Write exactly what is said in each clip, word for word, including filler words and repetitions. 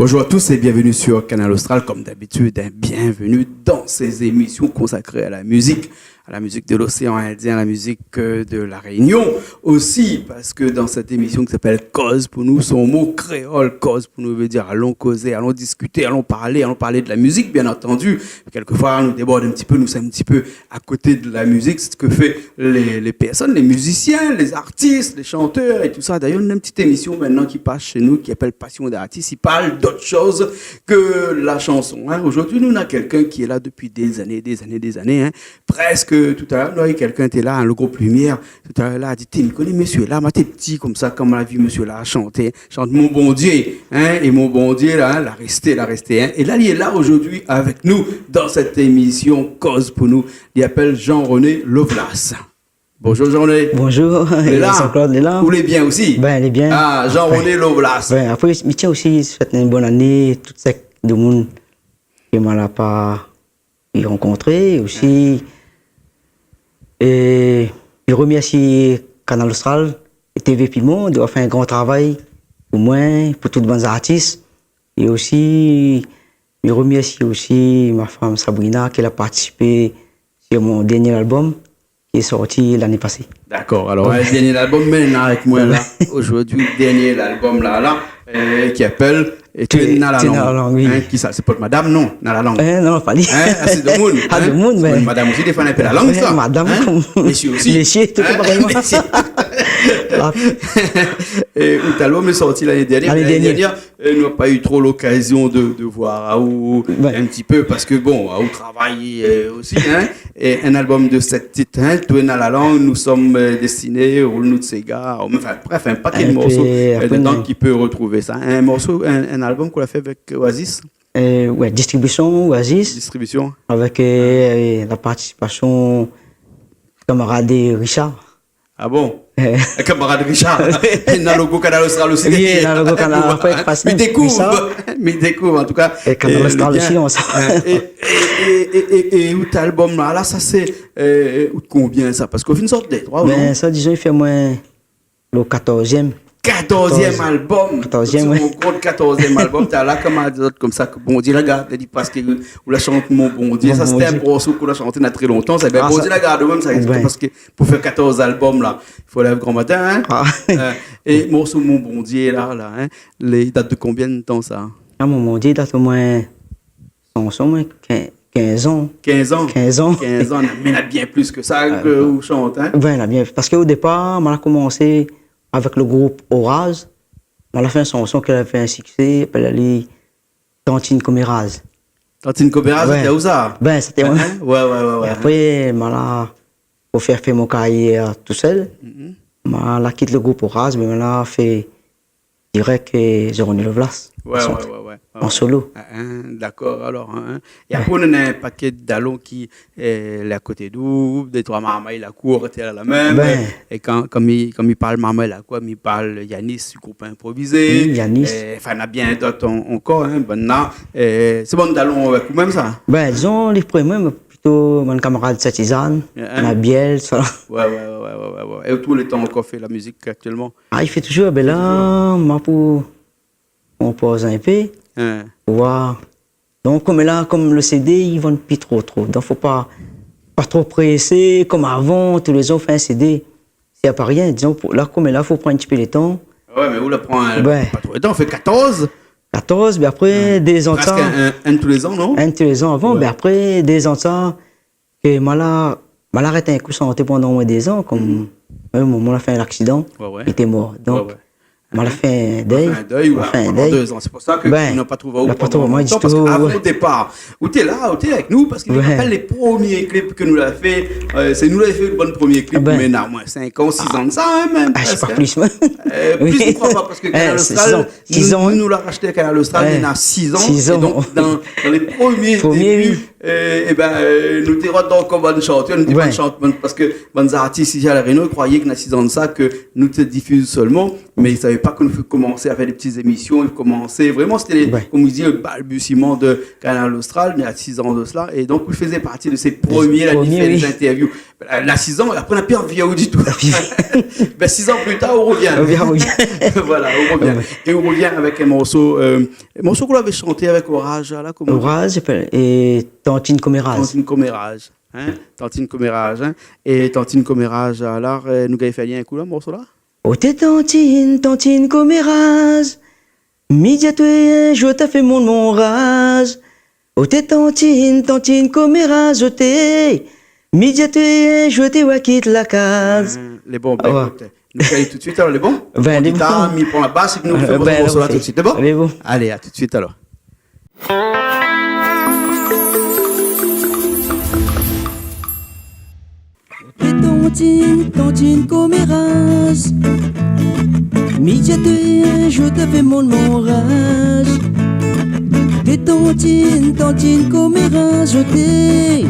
Bonjour à tous et bienvenue sur Kanal Austral. Comme d'habitude, hein, bienvenue dans ces émissions consacrées à la musique, à la musique de l'océan Indien, à la musique, euh, de La Réunion aussi, parce que dans cette émission qui s'appelle Koz pou nou, son mot créole, koz pou nou veut dire allons causer, allons discuter, allons parler, allons parler de la musique, bien entendu. Quelquefois, nou débord un petit peu, nou sé un petit peu à côté de la musique, ce que fait les, les personnes, les musiciens, les artistes, les chanteurs et tout ça. D'ailleurs, on a une petite émission maintenant qui passe chez nous qui s'appelle Passion d'artiste. Ils parlent d'autre chose que la chanson, hein. Aujourd'hui, nou néna quelqu'un qui est là depuis des années, des années, des années, hein. Presque tout à l'heure, nou la vi quelqu'un té la, hein, le groupe Lumière, tout à l'heure la, la di, « Té, mi koné mésyé la, moin té pti konmsa, kan moin la vi mésyé la shanté, shant Mon Bondié, hein, é Mon Bondié la, hein, la resté, la resté, hein. » É la, li lé la aujourd'hui avec nous dans cette émission Koz pou nou. Li apèl Jean-René Lovelace. Bonjour Jean-René. Bonjour, Jean-Claude, lé la ? Ou lé bien osi ? Bin, lé bien. Ah, Jean-René Lovelace. Bin, apré, mi tien osi souèt in bone ané, tout sak demoun ke moin la pa rankontré osi. É mi remèrsi Kanal Austral é T V Piment d'avoir fé in gran travay pou moin, pou tout bann artis. É osi, mi remèrsi osi ma fanm Sabrina, ki la partisipé sur mon dernié album, ki lé sorti lané pasé. Dakor, alor, in dernié album, mé la avèk moin la, aujourd'hui, dernié album la, la, euh, ki apèl, é, Toué na la lang. Toué na la lang, oui. Hein, kisa, sé pa madam, non, na la lang. Eh, non, pa li. Hein, ah, sé demoun, hein. Ah, demoun, mé madam osi, défoi, na in pé la lang, sa. Madam, hein, konm mésyé osi. Mésyé, tout parèy. Mésyé. La. É out album lé sorti lané dernièr. Lané dernièr. Lané dernièr, euh, nou la pa u tro lokazion de, de voir aou in ti pé, parske, bon, aou travay, euh, osi, hein. É in album de sèt tit, hein, Toué na la lang, Nous sommes, euh, destinés, Roul nou séga, anfin, bref, in pakèt de morso, euh, dedan ki pé retrouv sa. In morso, in, in album k'ou la fé avèk Oasis. Euh, ouais, Distribution Oasis. Distribution. Avèk, euh, la partisipasion kamarad Richard. Ah bon ? Eh. Kamarad Richard. Na logo Kanal Austral osi. Oui, na logo Kanal Austral, mi dékouv. Richard. Mi dékouv, an tou ka. É Kanal Austral osi, ansanm. É, é, é, é, é out album la, la, sa sé, euh, out konbien sa ? Parske ou fine sort dé troi, non ? Bin, sa, dizon, i fé moin le quatorzième. Quatorzième album. Quatorzième, ouais. Katorzèm album, ta la, konm mi di konmsa, ke Bondié la gard, li, parske ou la shant Mon Bondié. Mon Bondié. Sa, sété in morso k'ou la shanté na tré lontan. Sa, bin, Bondié la gard, mèm sa, parske pou fé katorz album la, i fo lèv gran matin, hein. Ah. Euh, é morso Mon Bondié la, la, hein, li dat de konbien de tan, sa ? Ah, Mon Bondié, i dat omoin, sanson, moin, kinz, kinz an. Kinz an ? Kinz an. Kinz an, mé na bien plis ke sa ke ou shant, hein ? Bin, na bien, parske o dépar, moin la komansé avèk le group Oraz. Moin la fé in sanson ki la fé in siksé, apèl ali Tantine Koméraz. Tantine Koméraz, sété ou sa ? Bin, sété moin. Hein ? Ouais, ouais, ouais, ouais. É apré, moin la, pou fé, fé mon karièr tousèl, moin la kit le group Oraz, mé moin la fé dirèk, euh, Jean-René Lovelace. Ouais, ouais, ouais, ouais. An solo. Ah, hein, dakor, alor, hein. É apré, ou néna in pakèt dalon ki, euh, lé a koté d'ou, dé troi marmay la kour, té la, la mèm. Bin. É kan, kan mi, kan mi parl marmay la kour, mi parl Yanis, du group Improvisé. Oui, Yanis. Euh, anfin, na bien d'ot an-, ankor, hein, bann la. Euh, sé bann dalon avèk ou mèm, sa ? Bin, dizon, lé promié, mé plito bann kamarad Sint-Sizane, Nabiel, sa. Ouais, ouais, ouais. É ou la toulétan ankor fé la mizik aktièlman ? Ah, i fé touzour, bin la, moin pou, pou poz in pé. Hein. Pou voir. Donk, konm la, konm le CD, i vann pi tro, tro. Donk, fo pa, pa tro présé, konm avan, tou lé zan fé in CD. Sé pa rien. Dizon, pou, la, konm la, fo pran in ti pé le tan. Ah ouais, mé ou la pran, euh, pa tro le tan, ou fé katorz. Katorz, mé apré, dé zan de sa. Prèsk in, in, in tou lé zan, non ? In tou lé zan avan, mé apré, dé zan de sa, ke moin la, moin la arèt in kou shanté pandan omoin dé zan, konm, euh, momon la fé in aksidan, li té mor. Donk, moin la fé in dèy. Ou la fé in dèy pandan dé zan. Sé pou sa ke ou la pa trouv aou pandan lontan, parske avan, o dépar, ou té la, ou té avèk nou, parske mi rapèl lé promié klip ke nou la fé, euh, sé nou la fé le bann promié klip, mé na omoin sink an, sis an de sa, hein, mèm, prèsk, hein. Ah, sé pa plis, moin. Euh, plis, mi kroi pa, parske Kanal Austral, nou, nou la rashté Kanal Austral, néna sis an. Sis an. É donk, dan, dan lé promié début, É, é bin, eu, nou té rod ankor bann shantèr, nou té bann shantèr, parske bann zartis isi La Rényon i kroiyé ke na sis an de sa ke nou té difiz solman, mé i savé pa ke nou té komans a fé dé ti zémisyon, é komans vréman, sété, kom i di, le balbutiement de Kanal Austral, na sis an de sela, é donk ou té fé parti de sé promié a fé dé zintèrviou. Bin, na sis an, apré, na pi anvi aou ditou. Bin, sis an pli tar, ou rovien. Ou rovien, ou rovien. Voilà, ou rovien. É ou rovien avèk in morso, eu, in morso ke ou lavé shanté avèk Oraz, la, koman ? Oraz, é Tantine Komeraz. Tantine Komeraz, in ? Tantine Komeraz, in ? É Tantine Komeraz, alor, eu, nou gingn fé ali in kou la, morso la ? Oté tantine, tantine Komeraz, mi di atoué, in zour ta fé mon, mon raz. Oté tantine, tantine Komeraz, oté. Mi di atoué, in zour té va kit la kaz. In, lé bon, bin, ékout, nou fé ali tout suit, alor, lé bon ? Bin, lé bon. Pran gitar, mi pran la bas, é nou fé morso la tout suit, lé bon ? Lé bon. Alé, a tout suit, alor. Oté tantine, tantine Komeraz, mi di atoué, in zour ta fé mon, mon raz. Oté tantine, tantine Komeraz, oté.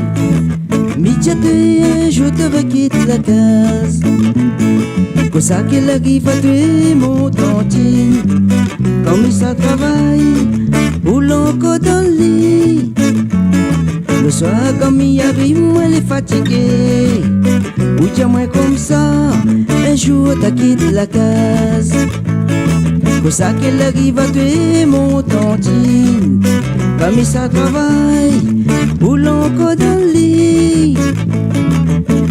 Mi di atoué, in zour ta va kit la kaz. Kosa ke la ariv atoué, mon tantine ? Kan mi sa travay, ou lé ankor dan lit. Le soir, kan mi ariv, moin lé fatigé. Ou di amoin konmsa, in zour ta kit la kaz. Kosa ke la ariv atoué, mon tantine ? Kan mi sa travay, ou lé ankor dan lit.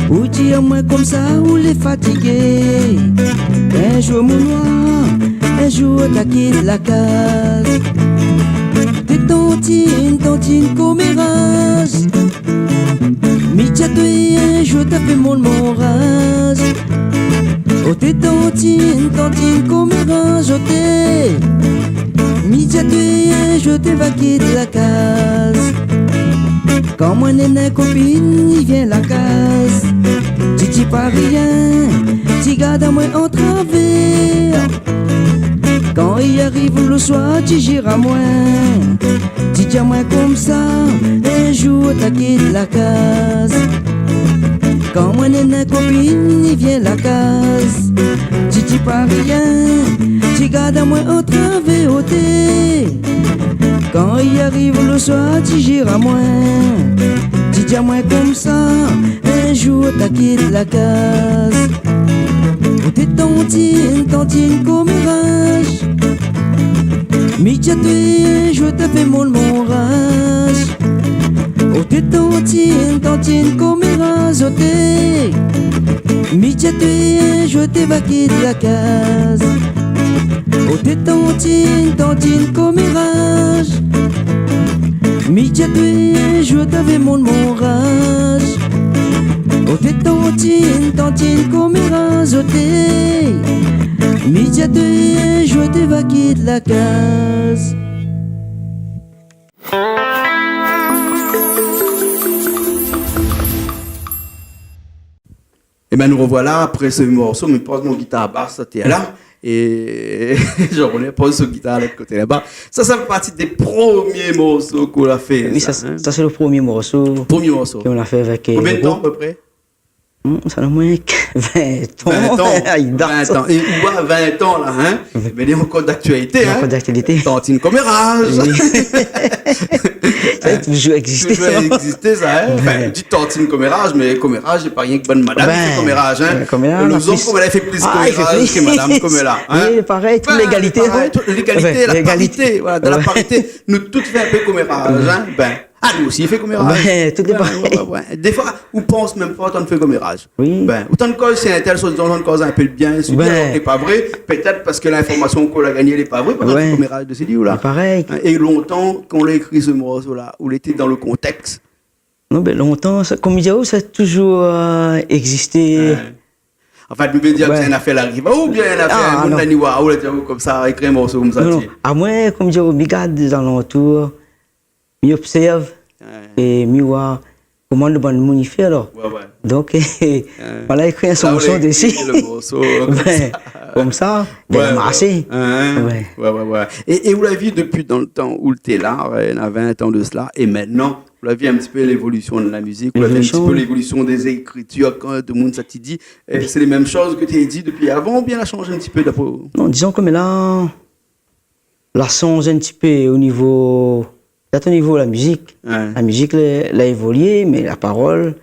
Ou di amoin konmsa, ou lé fatigé. In zour mon noir, in zour ta kit la kaz. Oté tantine, tantine Komeraz, mi di atoué, in zour ta fé mon, mon raz. Oté tantine, tantine Komeraz, oté. Mi di atoué, in zour té va kit la kaz. Kan moin néna in kopine i vien la kaz, ti di pa rien, ti gard amoin an travèr. Kan i ariv le soir, ti zir amoin, ti di amoin konmsa, in zour ta kit la kaz. Kan moin néna in kopine i vien la kaz, ti di pa rien, ti gard amoin an travèr, oté. Kan i ariv le soir, ti zir amoin, ti di amoin konmsa, in zour ta kit la kaz. Oté tantine, tantine Komeraz, mi di atoué, in zour ta fé mon, mon raz. Oté tantine, tantine Komeraz, oté. Mi di atoué, in zour té va kit la kaz. Oté tantine, tantine Komeraz, mi di atoué, in zour ta fé mon, mon raz. Oté tantine, tantine Komeraz, oté. Mi di atoué, in zour té va kit la kaz. Ébin, nou rovoila apré se morso, mi poz mon gitar bas atèr la, é Jean-René poz son gitar lot koté laba. Sa, sa fé parti dé promié morso k'ou la fé, sa, in ? Wi, sa, sa sé le promié morso ke nou la fé avèk, eu, le group. Konbien de tan, apépré ? Hmm, sa na moin ke vin tan. Vin tan. Ay, dat. Vin tan. É ou wa, vin tan la, in ? Wi. Mé li lé ankor d'aktialité, in ? Ankor d'aktialité. Tantine Komeraz. Wi. Sa la touzour égzisté. Touzour égzisté, sa, in ? Anfin, ou di tantine Komeraz, mé komeraz, sé pa rienk bann madam i fé komeraz, in ? Bin, komeraz, lé zom, plis komeraz, i fé plis komeraz ke madam komeraz, in ? Wi, parèy, tout légalité, parèy, in ? Tout légalité, la parité, voilà, dan la parité, nou tout i fé in pé komeraz, in ? Bin, Ah, nou osi i fé komeraz. Bin, tout lé parèy. Wé, wé, wé. Défoi, ou pans mèm pa otan fé komeraz. Wi. Bin, otan koz si intèl, soi-dizan, otan koz in pé de bien si li, alor ke lé pa vré. Pétèt parske linformasion k'ou la gagné lé pa vré, parske komeraz de si li ou la. Lé parèy. In, é lontan, kan ou la ékri se morso la, ou lété dan le kontèks ? Non, bin, lontan, sa, kom mi di aou, sa la touzour, eu, égzisté. Wé. Anfèt, ou vé dir ke sé in afèr la ariv aou, oubien in afèr, in moun la ni wa aou, la di aou konmsa, ékri in morso konmsa, non, non. Amoin, kom mi di aou, mi gard lé zalantour, mi obsèrv é mi wa koman le bann moun i fé, alor. Wé, wé. Donk, voilà, ékri in son desi. La ou la ékri le morso konmsa. Bin, konmsa, bin, la marsé. Ouais, ouais. É, é ou la vi dopi dan le tan ou té la, euh, na vin an de sela, é mintnan, ou la vi in ti pé lévolision de la mizik, ou la vi in ti pé lévolision dé zékritir, kan demoun sa té di, èske sé lé mèm shoz ke té di dopi avan, oubien la shanj in ti pé d'apré ou ? Non, dizon ke, mé la, la shanj in ti pé o nivo, pétèt o nivo la mizik. Ouais. La mizik, la, la évolié, mé la parol,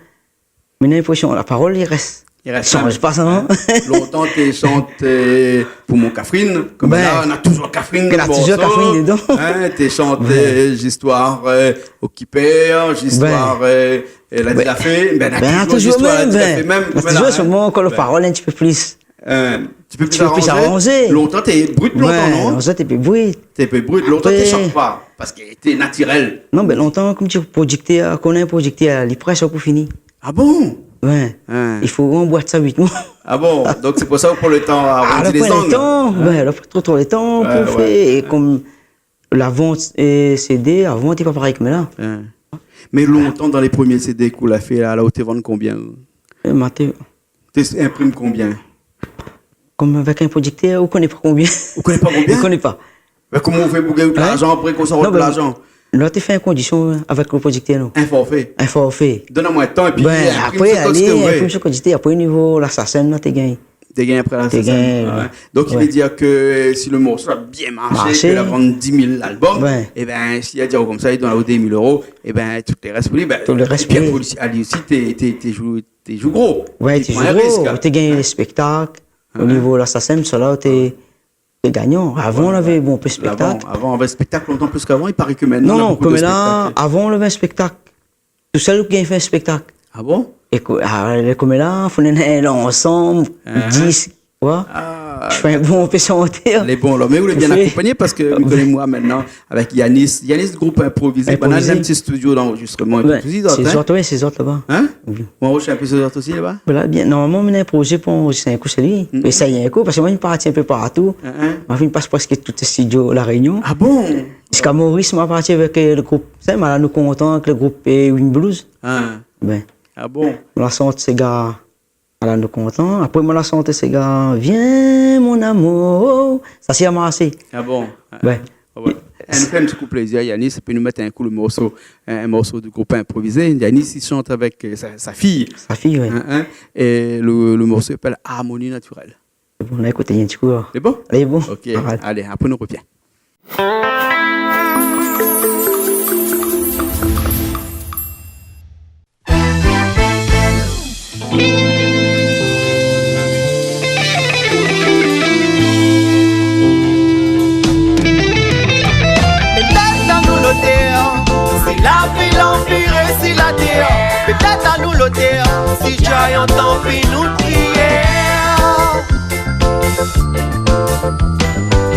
mé na linprésion, la parol, li rès. Li rès mèm. Shanj pa sa, non ? Lontan, té shant, euh, pou mon kafrine, konm la, na touzour kafrine dan le morso. Bin, na touzour kafrine dedan. Hein, té shant, euh, zistoir, euh, okipé, zistoir, euh, euh, la di la fé. Bin, na touzour zistoir la di la fé mèm. Bin, na touzour, solman ankor la parol in ti pé plis. Euh, ti pé plis aranzé. Lontan, té brut, lontan, non ? Ouais, lontan, té pli brut. Té pli brut. Lontan, té shant pa, parske té natirèl. Non, bin, lontan, konm ti prodiktèr, kan ou na in prodiktèr, li près pou fini. Ah bon ? Ouais. Hein. I fo anboit sa vitman. Ah bon ? Donk sé pou sa ou pran le tan, ah, arondi lé zang. Ah, la pran le tan, ouais, la pran tro, tro le tan pou fé. Ouais, ouais. É konm la vant, euh, CD, avan, té pa parèy konm la. Hein. Mé lontan, dan lé promié CD ke ou la fé la, la ou té vann konbien ? Euh, ma té Té inprim konbien ? Konm avèk in prodiktèr, ou koné pa konbien. Ou koné pa konbien ? Ou koné pa. Mé koman ou fé pou gingn larzan apré kan ou sort larzan ? Non, bin, nou té fé in kondision avèk le prodiktèr, non. In forfé ? In forfé. Donn amoin le tan épi inprim so kantité ou vé. Bin, apré, alé, inprim so kantité, apré, o nivo la SACEM, la, té gingn. Té gingn apré la SACEM. Té gingn, ouais. Donk, i vé dir ke, euh, si le morso la bien marsé, ke la vann dis mil albom, ébin, si la di konmsa, li donn aou dé mil euro, ébin, tout le rès pou li, bin, tout le rès pou li. Épi apré, li osi, té, té, té zoué Té zoué gro. Ouais, té zoué gro. Té pran in risk, hein. Té gingn lé spektak. O nivo la SACEM, sa la, té, té gagnan. Avan, navé bonpé spektak. Avan, avan, navé spektak lontan plis k'avan, i paré ke mintnan, non, non, na bonpé de spektak. Konm la, avan, navé in spektak. Tousèl ou gingn fé in spektak. Ah bon ? É ko-, ah, konm la, fo néna in ansanm, dis, Wa. Ah. Fé in bon pé shanté, hein. Lé bon, alor. Mé ou lé bien akonpagné parske mi koné moin mintnan avèk Yanis. Yanis, group Inprovizé. Inprovizé. Banna néna in ti studio d'anrozistroman é tout, sé zot, hein ? Sé zot, ouais, sé zot laba. Hein ? Oui. Ou anrozistré in pé sé zot osi laba ? Voilà, bien. Normalman, mi néna in prozé pou anrozistré in kou shé li. Mm. Mé sa i lé in kou, parske moin, mi parti in pé partou. Hein, hein. Moin la fine pas prèsk tout studio La Rényon. Ah bon ? Ziska Moris, moin la parti avèk, euh, le group, sa, moin la nou kontan avèk le group, euh, Wind Blues. Ah. Ben. Ah bon ? Moin la shant séga Ala nou kontan. Apré, moin la shant séga Vien mon amour. Sa sé a marsé. Ah bon ? Ouais. Ah ouais. Nou fé in ti kou plézir, Yanis, épi nou mèt in kou le morso, in, in morso du group Inprovizé. Yanis, li shant avèk, euh, sa, sa fiy. Sa fiy, ouais. Hein, hein. É le, le morso i apèl Harmonie naturelle. Lé bon, nou ékout in ti kou, la. Lé bon ? Lé bon. Ok. Alé. Alé, apré nou rovien. Pétèt anou lotèr, si la vi la anpiré si la tèr. Pétèt anou lotèr, si Djay antan pi nout priyèr.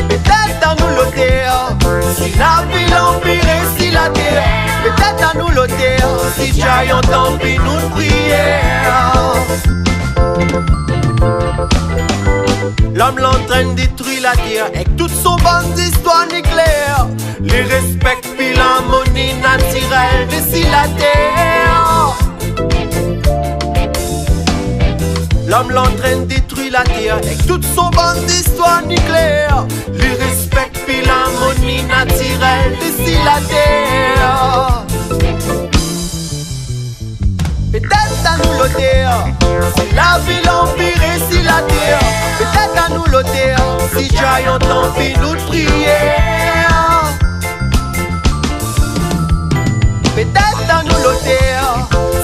Pétèt anou lotèr, si la vi la anpiré si la tèr. Pétèt anou lotèr, si Djay antan pi nout priyèr. Lom la antrinn détri la tèr èk tout son bann zistoir nikléèr. Li rèspèk pi larmoni natirèl dési la tèr. Lom la antrinn détri la tèr èk tout son bann zistoir nikléèr. Li rèspèk pi larmoni natirèl dési la tèr. Pétèt anou lotèr, si la vi la anpiré si la tèr. Pétèt anou lotèr, si Djay antan pi nout priyèr. Pétèt anou lotèr,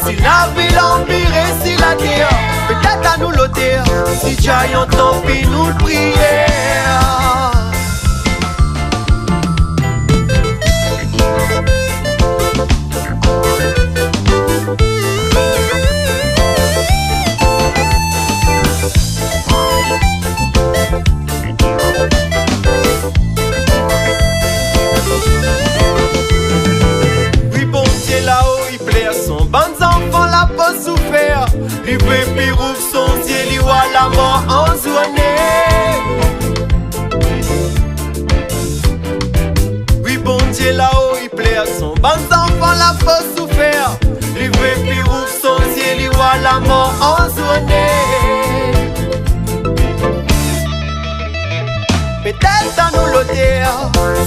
si la vi la anpiré si la tèr. Pétèt anou lotèr, si Djay antan pi nout priyèr. Wi, Bondié lao, i plèr son bann zanfan la pa soufèr. Li vé pi rouv son zié, li wa la mor an zourné. Wi, Bondié lao, i plèr son bann zanfan la pa soufèr. Li vé pi rouv son zié, li wa la mor an zourné. Tèr,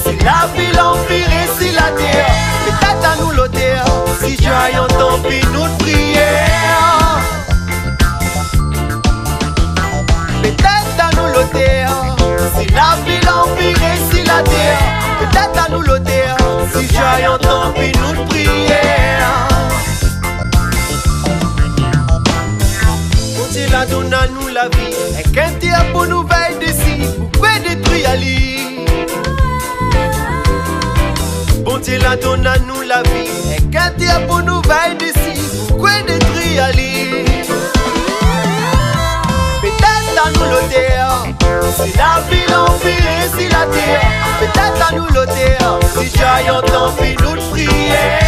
si la vi lanpir é si la tèr, pétèt anou lotèr, si Dieu i antann pi nout prièr. Pétèt anou lotèr, si la vi lanpir é si la tèr, pétèt anou lotèr, si Dieu i antann pi nout prièr. Bondié la donn anou la vi, èk in tèr pou nou vèy dési, pou koué détri ali. Bondié la donn anou la vi, èk in tèr pou nou vèy dési, pou koué détri ali. Pétèt anou lotèr, si la vi lanpir é si la tèr, pétèt anou lotèr, si Dieu i antann pi nout prièr.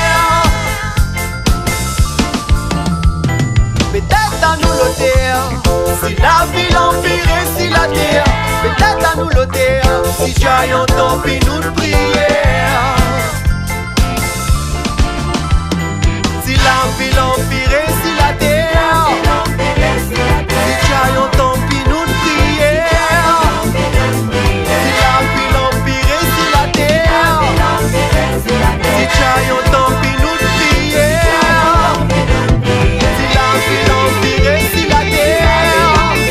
Pétèt anou lotèr, si la vi lanpir é si la tèr, pétèt anou lotèr, si Dieu i antann pi nout prièr. Si la vi lanpir é si la tèr, si Dieu i antann pi nout prièr. Si la vi lanpir é si la tèr, si Dieu i antann pi nout prièr. Si la vi lanpir é si la tèr, si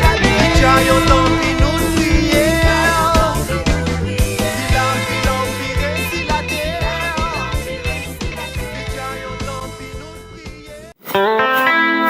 Dieu i antann pi nout prièr. Si la vi lanpir é si la tèr, si Dieu i antann pi nout prièr.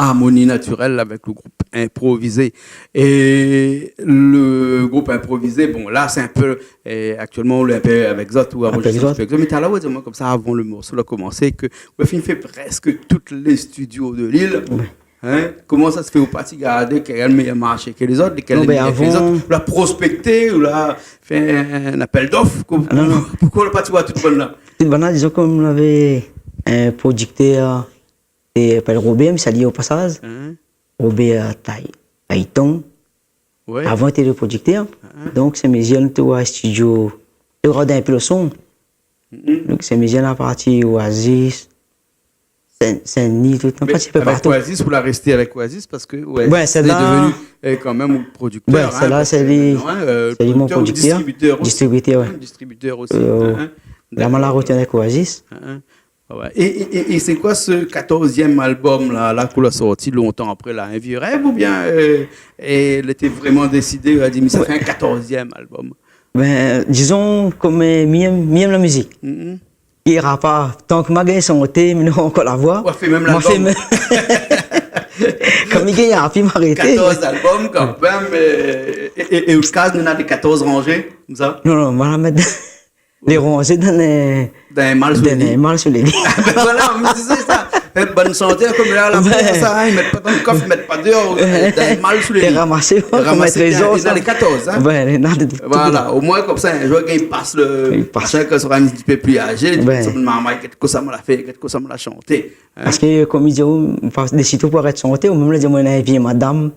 Harmonie naturelle avec le groupe Improvisé. Et le groupe Improvisé, bon, là, c'est un peu, eh, actuellement, on est un peu avec zot ou Avec zot. Mé talèr, ou la di amoin konmsa, avan le morso la komansé, ke ou la fine fé prèsk tout lé studio de l'île. Ouais. Hein ? Koman sa sé fé, ou la parti gard kèl la méyèr marshé ke lézot, lékèl lé méyèr ke lézot ? Non, ben, avan ou la prospèkté, ou la fé in apèl d'offre, ko-, Ah, non, non. Poukosa ou la parti oir tout bann-la ? Tout bann-la, dizon, konm nou lavé in prodiktèr, té apèl Robert, mi sali o pasaz. Hein ? Robert Tay-, Tayton. Ouais. Avan, té le prodiktèr. Hein ? Donk, sé mézié, nou té oir studio, té rod in pé le son. Mhm. Donk, sé mézié la parti Oasis, Sin-, Sin-Dni, tout, nou la parti in pé partou. Mé avèk Oasis, ou la rèsté avèk Oasis, parske Oasis lé devenu, eh, kan mèm out prodiktèr, hein, parske, sé li, non, hein, sé li mon prodiktèr, prodiktèr ou distribitèr osi. Distribitèr osi, hein, hein. Dakor. La, moin la rotourn avèk Oasis. Hein, hein. Ah ouais. É, é, é, é sé koi se katorzièm album la, la, ke ou la sorti lontan apré la, in vié rèv oubien, eh, lété vréman désidé, ou la di, mi sa fé in katorzièm album ? Ben, dizon, konm, eh, mi yèm, mi yèm la mizik. Mhm. Ira pa, tank ma gingn shanté, mi nora ankor la voi. Ou la fé mèm album. Ma fé mèm. Konm mi gingn pi m'arété. Katorz album kan mèm, é, é, é, é out kaz néna dé katorz ranzé, konmsa ? Non, non, ma la mèt lé ranzé dan in, dan in mal sou lé li. Ah ben voilà, mi di sa. Fé bann shantèr konm la, la fé sa, hein, i mèt pa dan le kof, i mèt pa déor, euh, dan in mal sou lé li. Ramasé, ramasé, néna lé katorz, hein. Ouais, néna dé, voilà, omoin konmsa, in zour, kan i pas le, i pas, machin, kan sora in ti pé pli azé, i di, ouais, sa mon marmay, gèt kosa moin la fé, gèt kosa moin la shanté, hein. Parske, konm i di, ou pa désid pou arèt shanté, ou mèm la di, moin néna in vié madam,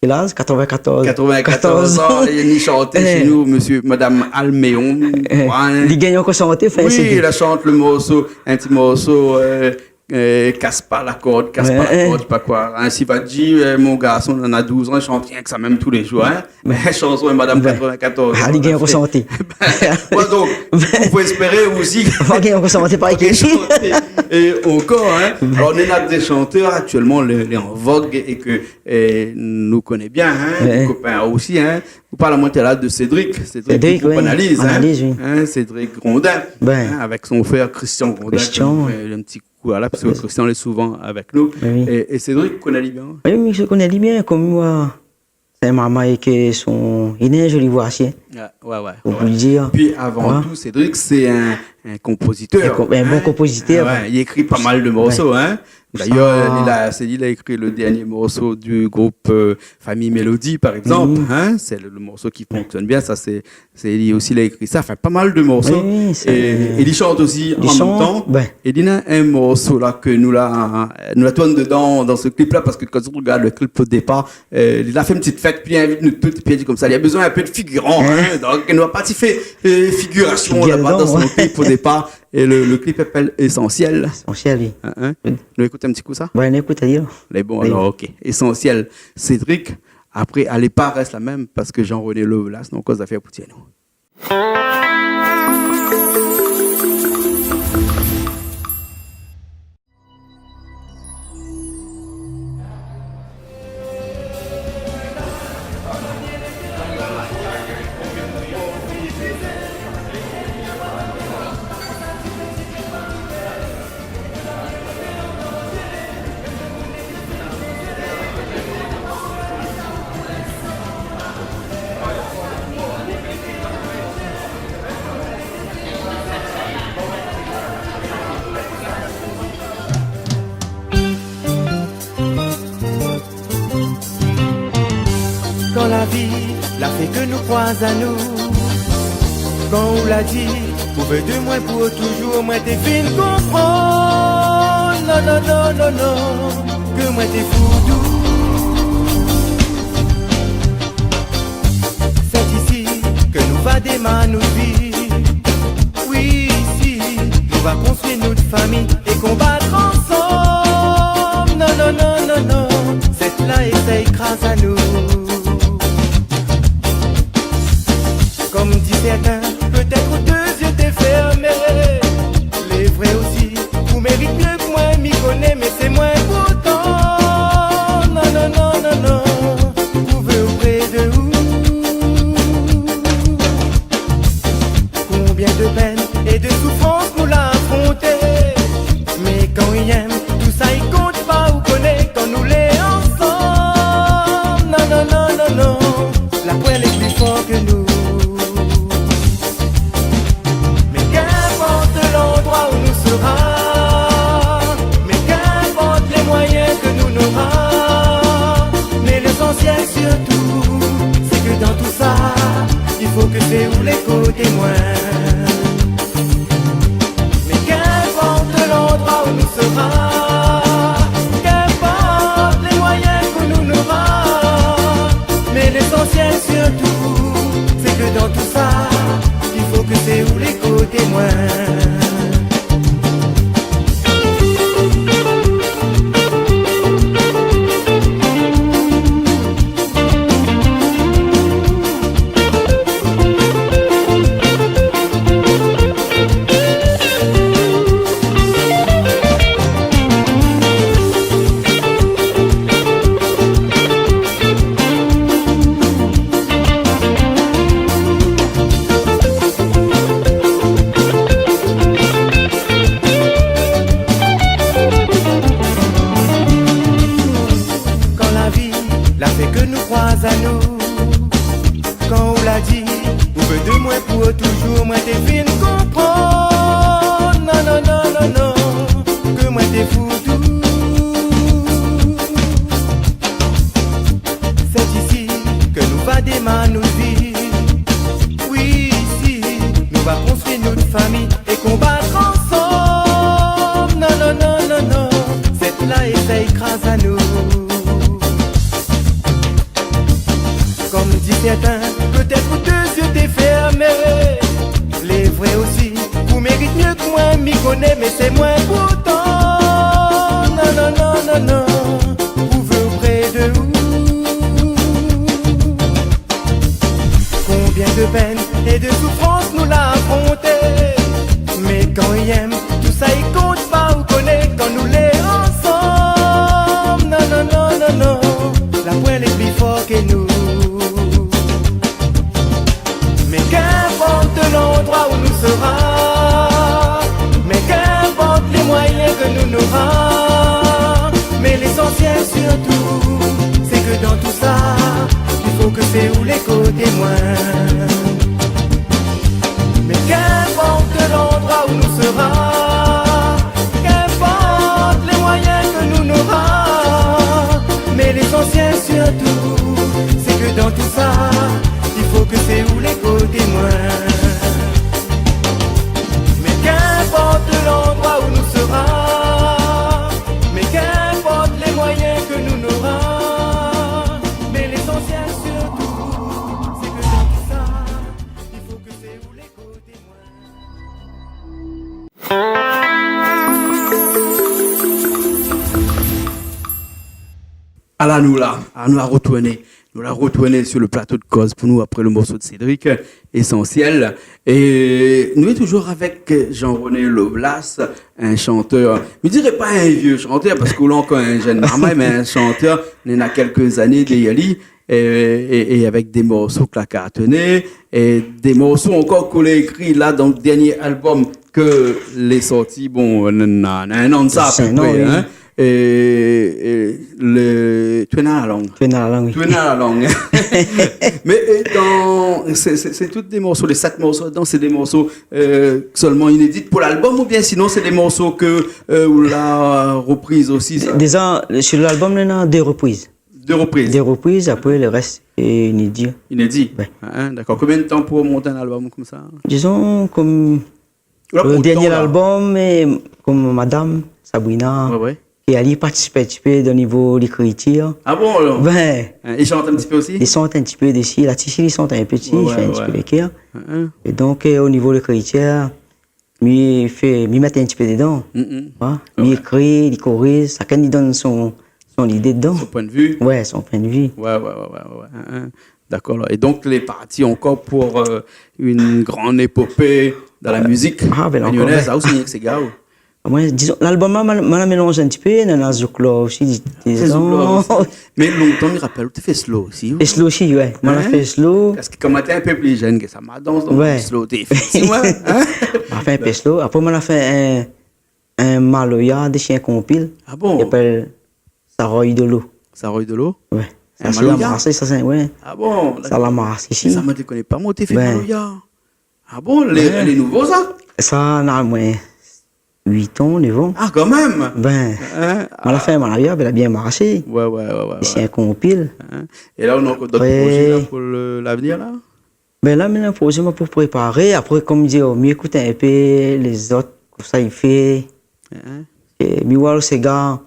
kèl az ? Katrovin-katorz. Katrovin-katorz an, é li shant shé nou, mésyé, madam Alméon. Eh, ouais. Li gingn ankor shanté, fé in CD. Oui, la shant le morso, in ti morso, euh, euh, kas pa la kord, kas pa la kord, mi koné pa koi. Hein, si va di, euh, mon garson néna douz an, i shant rienk sa mèm tou lé zour, hein. Mé shanson é madam katrovin-katorz an, li gingn ankor shanté. Ben, ouais, donk, i fo éspéré osi. Li gingn ankor shanté, pa ékri. Shanté. É ankor, hein. Alor, néna dé shantèr aktièlman lé, lé an vog é ke, euh, nou koné bien, hein, dé kopin osi, hein. Ou parl amoin talèr de Cédric, Cédric, Cédric, le groupe, oui. Analyse, hein. Analyse, oui. Hein, Cédric Grondin, hein, avèk son frèr Christian Grondin, Christian, ouais, ke nou fé in ti koukou la, parske Christian lé souvan avèk nou. Oui, oui. É, é Cédric, ou koné ali bien ? Oui, mi koné ali bien, konm moin, sé in marmay ke son, li néna in zoli voi osi, hein. Ah, ouais, ouais, ouais. Ou pé le dir. Pi avan tou, Cédric, sé in, in konpozitèr, hein. In ko-, in bon konpozitèr, ouais. Ouais, li ékri pa mal de morso, hein. D'ayèr, li la, sé li la ékri le dernié morso du group, euh, Famille Mélodie, par égzanp, hein. Sé le, le morso ki fonksionn bien, sa sé, sé li osi la ékri sa. Anfin, pa mal de morso. Oui, oui, sé... É, é li shant osi an mèm tan. Li shant, ouais. É li néna in morso la ke nou la, nou la tourn dedan, dan se klip la, parske kan ou rogard le klip o dépar, euh, li la fé in ti fèt, pi li invit anou tout, pi li di konmsa, li la bezoin in pé de figiran, hein. Donk nou la parti fé, euh, figirasion laba dan son klip o dépar. É le, le clip i apèl Essentiel. Essentiel, oui. Hein, hein ? Oui. Nou ékout in ti kou sa ? Ouais, nou ékout, alé. Lé bon, oui. Alor, OK. Essentiel, Cédric. Apré, alé pa rès la mèm, parske Jean-René Lovelace, nou koz afèr pou tienn. Kan la vi la fé ke nou kroiz anou, kan ou la di ou vé de moin pou toujour, moin té fine konprann. Non, non, non, non, non, ke moin té fou d'ou. Sé isi ke nou va démar nout vi. Oui, isi nou va konstrui nout fami é konbat ansanm. Non, non, non, non, non, sèt la éséy kraz anou. Kom di sèrtin, pétèt out dé zié té fèrmé. Lé vré osi, ou mérit myé ke moin, mi koné, mé sé moin pourtan. Non, non, non, non, non, ou vé opré de ou. Konbien de pèn é de soufrans nou la afronté. Mé kan i yèm, tousa i kont pa, ou koné, kan nou lé ansanm. Non, non, non, non, non, la poin lé pli for ke nou. Mé kinport landroi ou nou sera, mé kinport lé moiyin ke nou nora, mé lésansièl sirtou, sé ke dan tousa, i fo ke sé ou lé koté moin. Mé kinport landroi ou nou sera, kinport lé moiyin ke nou nora, mé lésansièl sirtou, sé ke dan tousa, i fo ke sé ou lé koté moin. Kan la vi la fé ke nou kroiz anou, kan ou la di ou vé de moin pou toujour, moin té fine konprann. Non, non, non, non, non, ke moin té fou d'ou. Sé isi ke nou va démar nout vi. Oui, isi nou va konstrui nout fami é konbat ansanm. Non, non, non, non, non, sèt la éséy kraz anou. Kom di sèrtin, pétèt out dé zié té fèrmé. Lé vré osi, ou mérit myé ke moin, mi koné, mé sé moin pourtan. Non, non, non, non, non, ou vé opré de ou. Konbien de pèn é de soufrans nou la afronté. Mé kan i yèm, tousa i kont pa, ou koné, kan nou lé ansanm. Non, non, non, non, non, la poin lé pli for ke nou. Mé kinport landroi ou nou sera, mé kinport lé moiyin ke nou nora, mé lésansièl sirtou, sé ke dan tousa, i fo ke sé ou lé koté moin. Mé kinport landroi ou nou sera, kinport lé moiyin ke nou nora, mé lésansièl sirtou, sé ke dan tousa, i fo ke sé ou lé koté moin. Ala nou la, ala nou la rotourné. Nou la rotourné sur le plato de Koz pou nou apré le morso de Cédric, Essentiel. É nou lé toujour avèk Jean-René Lovelace, in shantèr, mi diré pa in vié shantèr, parske ou lé ankor in jenn marmay, mé in shantèr néna kèlk zané dèrièr li, é, é, é avèk dé morso ke la kartoné, é dé morso ankor ke ou la ékri la dan le dèrnié album ke lé sorti, bon, na, na in an de sa, a pé pré, in. É, é le Twena la lang. Twena la lang, oui. Twena la lang. Mé, é, dan, sé, sé, sé tout dé morso, lé sèt morso dedan, sé dé morso, eu, solman inédi pou lalbum, oubien sinon sé dé morso ke, eu, ou la ropriz osi, sa ? Déza, sur lalbum, néna dé ropriz. Dé ropriz. Dé ropriz, apré le rès lé inédi. Inédi. Ouais. In, dakor. Konbien de tan pou mont in album konmsa ? Dizon, konm le dèrnié album, é konm madam Sabrina, ouais, ouais, ki ali partisip in ti pé dan nivo lékritir. Ah bon, alor ? Bin. In, li shant in ti pé osi ? Li shant in ti pé dési, la ti, li shant in pé dési, li fé in ti pé lékir. Ouais, ouais. In, in. É donk, eu, o nivo lékritir, mi fé, mi mèt in ti pé dedan. Mm, mm. Hein ? Ah ouais. Mi ékri, li koriz, shakinn li donn son, son lidé dedan. Son poin de vi. Ouais, son poin de vi. Ouais, ouais, ouais, ouais, ouais. Hein, hein. Dakor, la. É donk, lé parti ankor pou, euh, in gran épopé dan la mizik rényoné, sa osi, rienk séga, ou ? Ah, moin, dizon, lalbom la, ma, ma la mélanz in ti pé, néna zouk la osi, di-, dizon. Zouk la osi. Mé lontan, mi rapèl, ou té fé slow osi, ou ? É slow osi, ouais. Moin la fé slow. Parske kan moin té in pé pli jenn ke sa, ma dans dan slow, té fé osi, moin, hein ? Ma fé in pé slow. Apré, moin la fé in, in maloya, dési in konpil. Ah bon ? I apèl Saroy Dolo. Saroy Dolo ? Ouais. In maloya ? Sa la marsh, sa, sé, ouais. Ah bon ? Sa la marsh isi. Sa, moin té koné pa, moin té fé maloya. Ah bon, lé, lé nouvo, sa ? Sa, na, moin, uit an, nèf an. Ah, kan mèm ! Bin, moin la fé in maloya, bin, la bien marshé. Ouais, ouais, ouais, ouais. Isi, in konpil. Hein ? É la, ou na ankor dot projé la pou le, lavenir, la ? Bin, la, mi néna in projé, moin, pou préparé. Apré, konm di, oh, mi ékout in pé lézot, kosa i fé. Hein ? É mi oi le séga,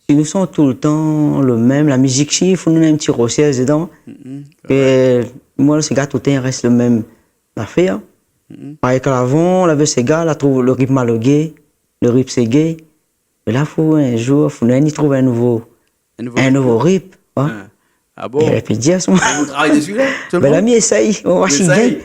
si nou son toultan le mèm, la mizik, si, fo nou néna in ti roshèrsh dedan. Mm, mm. É moin, le séga, toultan, i rès le mèm zafèr. Mm, mm. Parèy ke avan, lavé séga, la trouv le ritm maloyé, le ritm ségé. Mé la, fo in zour, fo nou trouv in nouvo, in nouvo ritm, hein. Ah bon ? É épi, di amoin. Ou travay dési, la, aktièlman ? Bin, la, mi éséy, ou oi si i gingn.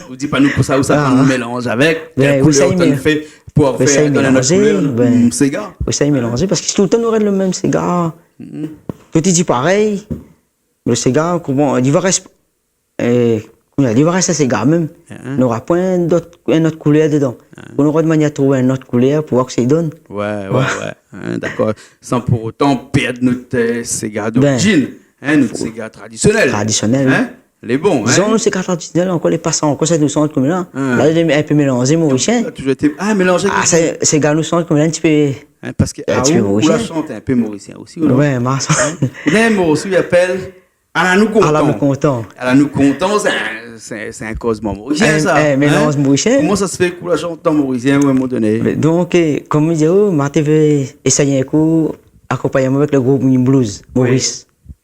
Ou di pa nou kosa, ou sa, ou mélanz avèk, kèl koulèr ou té fé pou fé, donn in ot koulèr, séga. Ou éséy mélanzé, parske si toultan nou rès le mèm séga, tout i di parèy, le séga, koman, li va rès-, euh, koman dir, li va rès séga mèm. Hein. Nora poin dot, in ot koulèr dedan. Hein. Fo nou rod manièr trouv in ot koulèr pou oir kosa i donn. Ouais, ouais, ouais. Hein, dakor. San pou otan pèrd nout, euh, séga d'orizine, hein, nout séga tradisionèl. Tradisionèl, oui. Hein ? Lé bon, hein ? Dizon, nout séga tradisionèl, ankor, lé pa sa, ankor, sa nou son konm la. Hein. La, lé in pé mélanzé, morisien. Toujour été, ah, mélanzé avèk, sé, séga nou son konm la, in ti pé, hein, parske, ah, ou, ou la shant in pé morisien osi, ou non ? Ouais, ma sa. Hein ? Néna in morso i apèl Ala nou kontan. Ala nou kontan. Ala nou kontan, sé in, sé in, sé in kozman morisien, sa, hein ? In mélanz morisien. Koman sa sé fé ke ou la shant an morisien, a in moman doné ? Mé donk, euh, konm mi di, oh, ma té vé éséy in kou, akonpagn amoin avèk le group Blues, Maurice. Oui.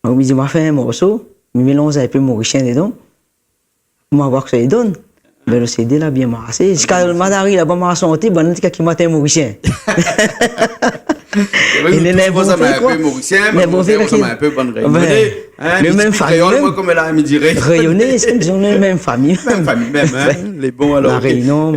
Donk, mi di, ma fé in morso, mi mélanz in pé morisien dedan. Ma oir kosa i donn. Bin, le CD la bien marshé. Ziska Madari laba, ma la santi, bann ti kaki matin morisien. Néna in pé morisien, mé néna in pé bann rényoné, hein, mé mèm fami, kréol, mèm. Moin, konm la, mi diré. Rényoné, sé, dizon, mèm fami. Mèm fami, mèm, hein. Lé bon, alor, La Réunion,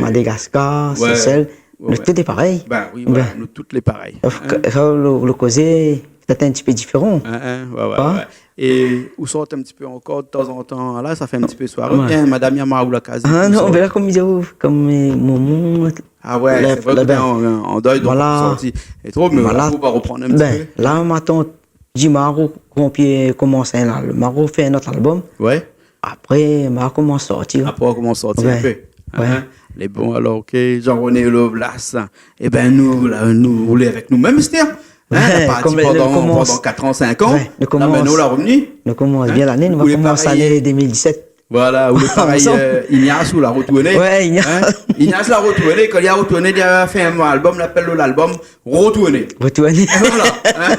Madagascar, Seychelles, nou tout lé parèy. Bin oui, voilà, nou tout lé parèy. Sof ke, sof le, le kozé, pétèt in ti pé diféran. Hein, hein, ouais, ouais, ouais. É ou sort in ti pé ankor de tanzantan, la, sa fé in ti pé soiré. Ouais. Bien, madam, i amoin ou la kaz. Ah non, mé la, konm mi di, konm, euh, momon, ah ouais, la, sé vré ke la, bin, ou lé an, an dèy, donk, voilà, ou la pa sorti tro, mé voilà, ou va reprann in ti pé. Bin, la, ma tant di ma la konpié, komans in al-, ma la fé in ot albom. Ouais. Apré, ma la komans sorti. Apré, ou komans sorti in pé. Ouais. Hein ? Lé bon, alor, OK, Jean-René Lovelace. Ébin, nou, la, nou, ou lé avèk nou mèm, Esther. Hein, la parti pandan, pandan kat an, sink an. Ouais, nou komans, la, bin, nou la revni. Nou komans bien lané, nou va komans lané dé mil disèt. Voilà, ou lé parèy, euh, Ignace, ou la retourné. Ouais, Ignace. Hein ? Ignace la retourné, kan li la retourné, li la fé in albom, li apèl lalbom Retourné. Retourné. Voilà, hein ?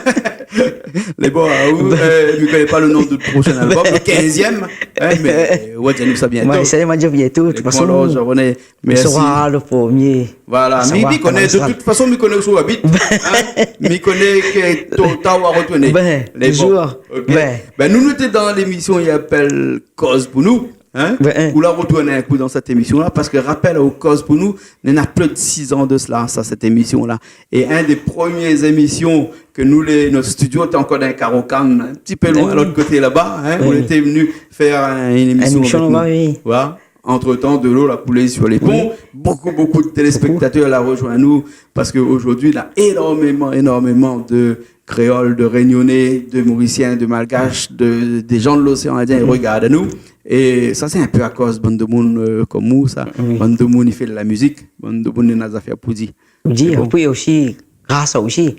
Lé bon, hein, ou, euh, mi koné pa le nom de ton prochain album, le quinzième, hein, mé, euh, ou va di anou sa bientôt. Mé sa, mi va dir bientôt, de tout fason. Lé bon, alor, Jean-René, merci. Sera le premier. Voilà, mi, mi koné, de tout fason, mi koné ousa ou abit, hein, mi koné ke tôt ou tar ou va retourné. Bin, toujours. Lé bon, ok. Bin, nou, nou té dan lémisyon i apèl Koz pou nou. Hein ? Bin, hein. Ou la retourn in kou dan sèt émisyon-la, parske rapèl, Koz pou nou, néna plis de sis an de sela, sa, sèt émisyon-la. É inn dé promié émisyon ke nou, lé, nout studio té ankor dan in karo kann, in ti pé loin, lot koté laba, hein, ou lété vni fé in, in émisyon avèk nou. Voilà. Entre-temps, de l'eau l'a coulé sur les ponts. Oui. Beaucoup, beaucoup de téléspectateurs la rejoint nous parce qu'aujourd'hui, il y a énormément, énormément de Kréol, de Rényoné, de Morisien, de Malgash, de, dé jan de l'océan Indien i rogard anou. É sa, sé in pé akoz bann demoun, euh, konm ou, sa. Oui. Bann demoun i fé la mizik, bann demoun néna zafèr pou di. Pou di, mé bon. Épi osi, gras aou osi.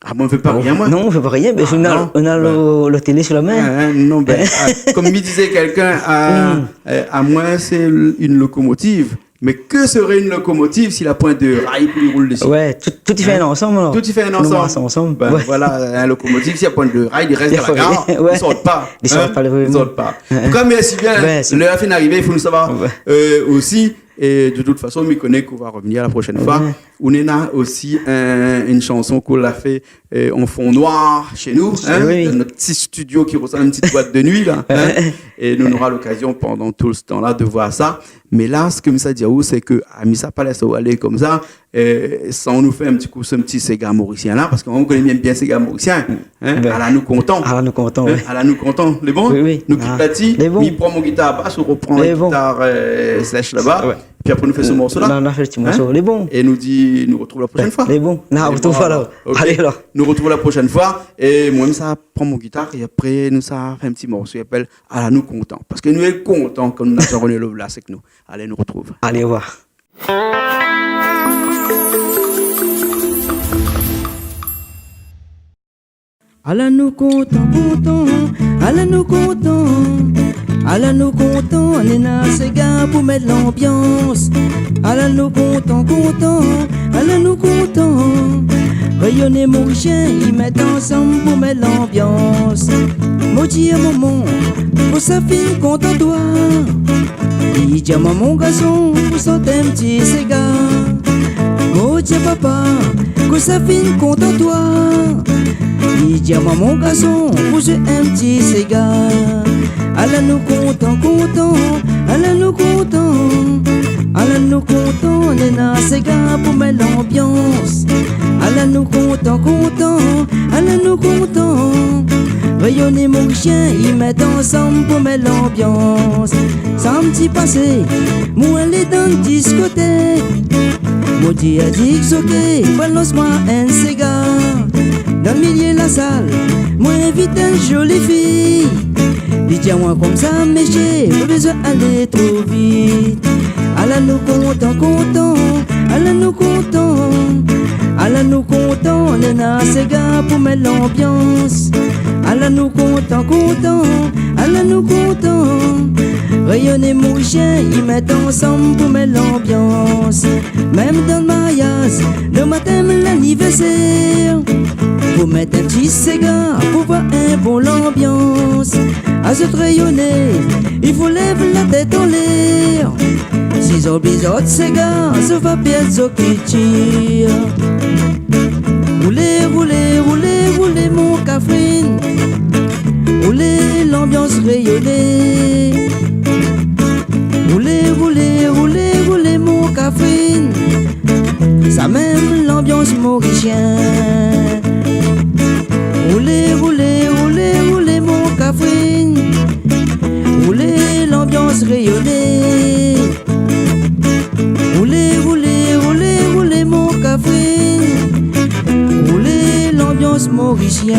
Ah, moin, mi fé pa rien, moin. Non, ou fé pa rien, mé ou na, ou na le, le télé sou la min. Ah, hein, non, bin, ah, konm i dizé kèlkin, ah, euh, amoin, sé une locomotive. Mais que serait une locomotive si la poin de ray pou li roul dési ? Ouais, tout, tout i fé in ansanm, alor. Tout i fé in ansanm. Bin, voilà, in lokomotiv, si la poin de ray, li rès dan la gar, li sort pa. Li sort pa, vréman. Hein ? Li sort pa. An tou ka, mèrsi bien. Lèr la fine arivé, i fo nou sava, euh, osi. É de tout fason, mi koné k'ou va revnir la proshèn foi. Ou néna osi in, in shanson k'ou la fé, euh, an fon noir shé nou, hein, dan nout ti studio ki resanm in ti boit de nuit, la, hein. É nou nora lokazion pandan tout se tan-la de voir sa. Mé la, sak mi sa di aou, sé ke, ah, mi sa pa lès aou alé konmsa, euh, san nou fé in ti kou, se ti séga morisien la, parske nou koné bien, bien séga morisien, hein, Ala nou kontan. Ala nou kontan, oui. Ala nou kontan, lé bon ? Oui, oui. Nou kit la dsi, mi pran mon gitar bas, ou repran la gitar, euh, sèsh laba, pi apré nou fé se morso-la. Non, nou fé se ti morso, lé bon. É nou di, nou retrouv la proshèn foi. Lé bon. Lé bon, alor. Ok. Alé, alor. Nou retrouv la proshèn foi, é moin, mi sa pran mon gitar, é apré, nou sa fé in ti morso, i apèl Ala nou kontan. Parske nou lé kontan kan nou néna Jean-René Lovelace avèk nou. Alé, nou retrouv. Alé, orevoir. Ala nou kontan, kontan, ala nou kontan. Ala nou kontan, néna séga pou mèt lanbians. Ala nou kontan, kontan, ala nou kontan. Rényoné, morisien, i mèt ansanm pou mèt lanbians. Mo di a momon, kosa fine kontan toi. Li di a momon, garson, pou shant in ti séga. Mo di a papa, kosa fine kontan toi. Li di a momon, garson, pou zoué in ti séga. Ala nou kontan, kontan, ala nou kontan. Ala nou kontan, néna séga pou mèt lanbians. Ala nou kontan, kontan, ala nou kontan. Rényoné, morisien, i mèt ansanm pou mèt lanbians. Samdi pasé, moin alé dan diskotèk. Mo di a djokey, balans moin in séga. Dan milié la sal, moin invit in zoli fi. Li di amoin konmsa, mésyé, pa bézoin alé tro vit. Ala nou kontan, kontan, ala nou kontan. Ala nou kontan, néna séga pou mèt lanbians. Ala nou kontan, kontan, ala nou kontan. Rényoné, morisien, i mèt ansanm pou mèt lanbians. Mèm dan maryaz, dan batèm, lanivèrsèr, pou mèt in ti séga, pou voir in bon lanbians. Azot Rényoné, i fo lèv la tèt anlèr. Si zot oubli zot séga, zot va pèrd zot kiltir. Roulé, roulé, roulé, roulé, mon kafrine. Roulé, lanbians rényoné. Roulé, roulé, roulé, roulé, mon kafrine. Sa mèm lanbians morisien. Roulé, roulé, roulé, roulé, mon kafrine. Roulé, lanbians rényoné. Roulé, roulé, roulé, roulé, mon kafrine. Roulé, lanbians morisien.